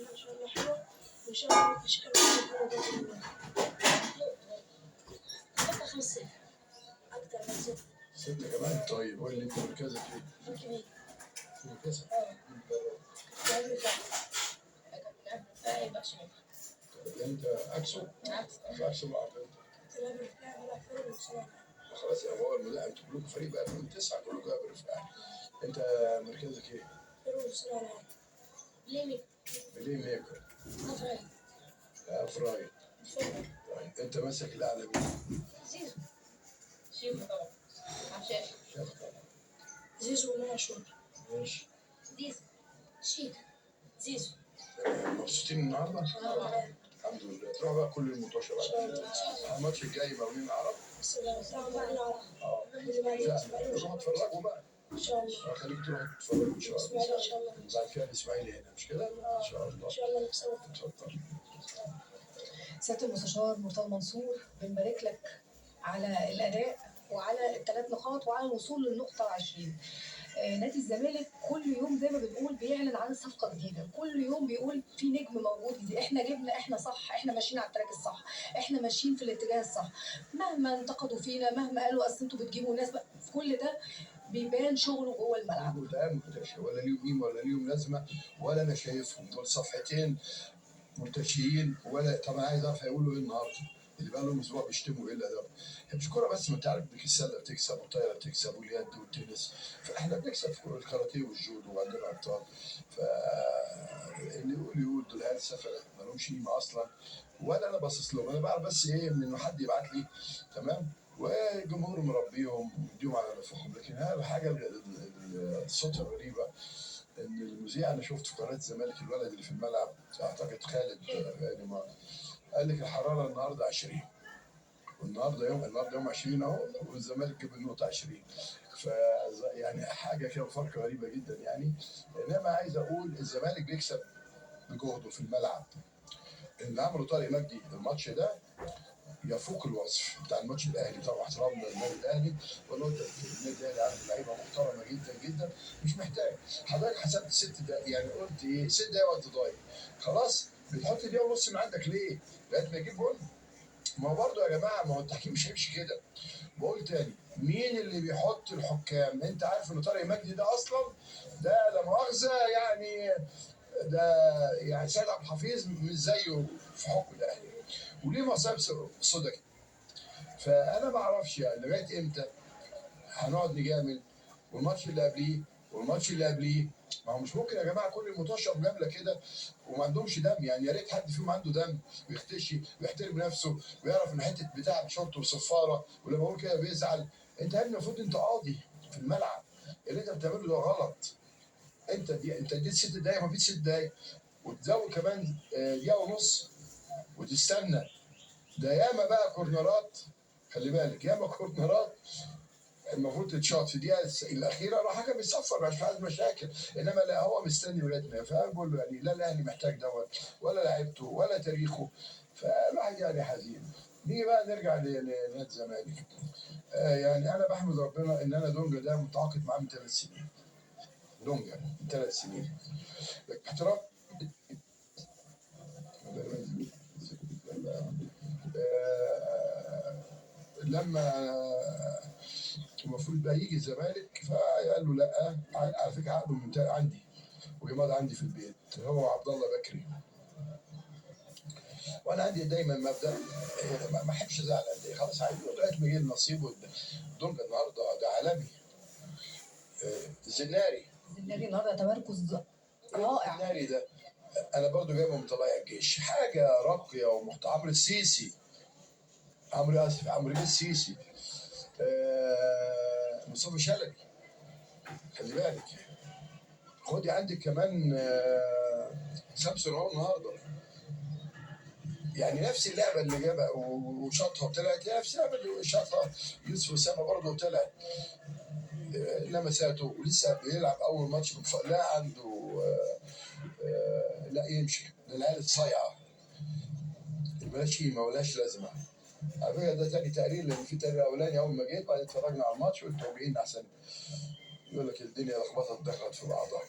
كلها ان شاء الله حلوة، وان شاء الله نشكل حلوة باذن الله. اتوقع 5-0، اكتر من 6. 6 كمان. طيب قول لي انت مركزك ايه؟ ممكن. مركزك؟ اه. مين بيدرب؟ كابتن رفاعي. كابتن رفاعي back شمال. طب يعني انت عكسه؟ عكس. عكسه مع انت. كابتن رفاعي بلعب فريق وصلاح. خلاص يا هو المدرب، انتوا كلكم فريق بقى 2009 كلكم يا رفاعي. انت مركزك ايه؟ فريق وصلاح ليه؟ playmaker. half right. half right. طيب انت ماسك الاعلى مين؟ زيزو. شيخ طبعا عشان شاف طبعا. زيزو ومنى عاشور. ماشي. زيزو شيك زيزو. تمام. مبسوطين النهارده؟ طبعا. الحمد لله. تروح بقى كل المطوشه بقى. الماتش الجاي مقاولين العرب. بس لا. اه. اللي بعدين لا اسماعيل. روحوا اتفرجوا بقى. ان شاء الله. خليك تروح تتفرجوا ان شاء الله. اسماعيل ان شاء الله. بعد كده الاسماعيلي هنا مش كده؟ ان شاء الله. ان شاء الله نكسبه. اتفضل. سيادة المستشار مرتضى منصور، بنبارك لك على الاداء وعلى الثلاث نقاط وعلى الوصول للنقطة 20. نادي الزمالك كل يوم زي ما بنقول بيعلن عن صفقة جديدة، كل يوم بيقول في نجم موجود جديد، احنا جبنا، احنا صح، احنا ماشيين على ال track الصح، احنا ماشيين في الاتجاه الصح. مهما انتقدوا فينا، مهما قالوا اصل انتوا بتجيبوا ناس، في كل ده بيبان شغله جوه الملعب. ده مرتشي ولا ليهم قيمة ولا ليهم لازمه ولا انا شايفهم، دول صفحتين مرتشيين. ولا طب انا عايز اعرف هيقولوا ايه النهارده؟ اللي بقى لهم اسبوع بيشتموا ايه ده؟ هي مش كورة بس، ما انت عارف انك السلة بتكسب والطايره بتكسب واليد والتنس، فاحنا بنكسب في الكاراتيه والجودو وعندنا ابطال. ف اللي يقول يقول دول عيال سفله ما لهمش قيمة اصلا، ولا انا باصص لهم، انا بعرف بس ايه من حد يبعت لي تمام، والجمهور مربيهم ومديهم على نفخهم. لكن هذا حاجة الصوت الغريبة ان المذيع، انا شفت في قناة الزمالك الولد اللي في الملعب اعتقد خالد غانم، قال لك الحرارة النهارده 20، والنهارده يوم، النهارده يوم 20 اهو، والزمالك جاب النقطة 20. ف يعني حاجة كده فرقه غريبة جدا يعني. انما عايز اقول الزمالك بيكسب بجهده في الملعب. اللي عمله طارق مجدي الماتش ده يفوق الوصف بتاع الماتش الاهلي، طبعا احترامنا للنادي الاهلي، ولو النادي الاهلي عنده لعيبة محترمه جدا جدا، مش محتاج. حضرتك حسبت 6 دقائق، يعني قلت ايه 6 دقائق وقت ضايع، خلاص بتحط دقيقة ونص من عندك ليه؟ لغاية ما يجيب جول. ما هو برضه يا جماعة، ما هو التحكيم مش هيمشي كده. بقول تاني، مين اللي بيحط الحكام؟ انت عارف ان طارق مجدي ده اصلا ده لا مؤاخذة يعني، ده يعني سيد عبد الحفيظ مش زيه في حكم الاهلي، وليه مصايب سودا كده. فانا ما اعرفش يعني لغاية امتى هنقعد نجامل، والماتش اللي قبليه والماتش اللي قبليه. ما هو مش ممكن يا جماعة كل المطوشه مجاملة كده وما عندهمش دم. يعني يا ريت حد فيهم عنده دم ويختشي ويحترم نفسه ويعرف ان حتة بتاع بشورت وصفاره، ولما اقول كده بيزعل. انت يا ابني المفروض انت قاضي في الملعب، اللي انت بتعمله ده غلط. انت دي انت اديت 6 دقايق، ما فيش 6 دقايق، وتزود كمان دقيقة ونص وتستنى. ده ياما بقى كورنرات، خلي بالك ياما كورنرات المفروض تتشاط في الدقيقة الاخيرة، راح حكم يصفر مش عايز مشاكل، انما لا هو مستني لغاية ما. فبقول له يعني لا الاهلي محتاج دوت ولا لعيبته ولا تاريخه، فالواحد يعني حزين. نيجي بقى نرجع لنادي الزمالك. يعني انا بحمد ربنا ان انا دونجا ده متعاقد معاه من 3 سنين. دونجا من 3 سنين. احترام لما المفروض بقى يجي الزمالك، فقال له لا، على فكرة عقده منتهي عندي وجماد عندي في البيت، هو عبد الله بكري. وانا عندي دايما مبدا ما احبش ازعل اندية، خلاص عادي لغاية ما يجي النصيب. دونجا النهارده ده عالمي. زناري، النادي النهارده تمركز رائع. الزناري ده انا برضو جايبه من طلائع الجيش، حاجة راقية ومحترمه. عمرو السيسي، عمرو اسف، عمرو بيه السيسي، مصطفى شلبي، خلي بالك. خدي عندك كمان سامسون اهو النهارده، يعني نفس اللعبة اللي جابها وشاطها وطلعت، هي نفس اللعبة اللي شاطها يوسف اسامة برضه وطلعت. لمساته ولسه بيلعب اول ماتش، لا عنده لا يمشي، ده العيال الصايعه اللي مالهاش قيمة ولاش لازمه. على فكرة ده تاني تقرير، لان في تقرير اولاني اول ما جيت، بعدين اتفرجنا على الماتش وانتوا جايين احسن، يقول لك الدنيا لخبطت دخلت في بعضها.